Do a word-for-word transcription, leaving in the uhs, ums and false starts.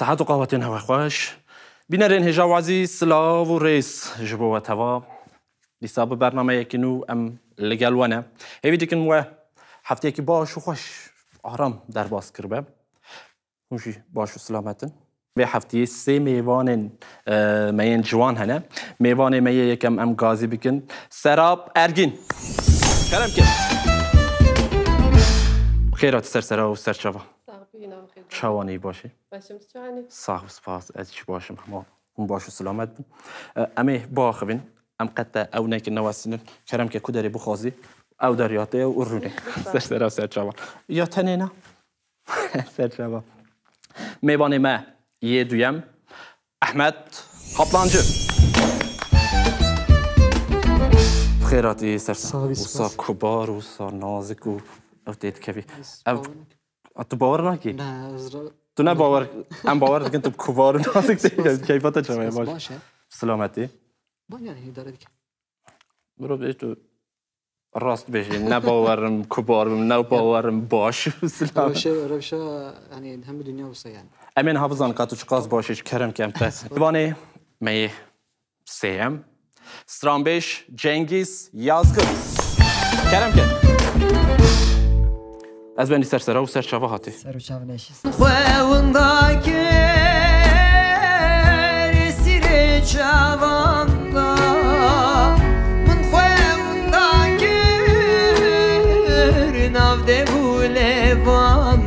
Hat û qawetên hewe xweş. Bînerên hêja û ezîz, silav û rêz ji bo we teva. Dîsa bi bernameyekî nû em li gel we ne. Hêvî dikin we hefteyekî baş û xweş, aram derbas kiribe. Hûn jî baş û silamet in. Vê heftiyê sê mêvanên, e, me yên ciwan hene. Mêvanê me yê yekem em gazî bikin. Serap Ergîn. Kerem ke. Xêr hatî ser sera û ser çava. Sax bî, nav xêr. Çawan î, baş î? Baş im, tu çawan î? Sax û spas, ez jî baş im, hema hûn baş û silamet bin. E, em ê biaxivin, em qet te ew nekin newesînin. Kerem ke ku derê bixwazî, ew derya te ye û rûnê. Ser sera û ser çavan. Ya tenê ne? Ser çava. Mêvanê me yê duyem, Ehmed Kaplancı. Xêr hatî ser. Sağ ol, wisa spas. Kubar, wisa nazik û ew tê dikevî. Ev, a, tu bawer nakî? Ne, ez ra- Tu ne bawer, em bawer dikin tu kubar û nazik tê. Spas. Keyfa te çawa ye, baş? Baş e. Silametî. Ba yani idare dikim. Bro, bê tu rast bêjî, ne bawer im, kubar bim, ne bawer im, baş. Silam. Rewşe, rewşe, yani hem dünya olsa yani. Em ê niha bizanin ka tu çiqas baş î, ji kerem ke em te. Divanê me yê sêyem, stranbêj Cengiz Yazgın. Kerem ke. Ez benî ser sera û ser çava hatî. Ser û çav neşî. Xwe winda kir sîrê çavan da, min xwe winda kir nav dev û lêvan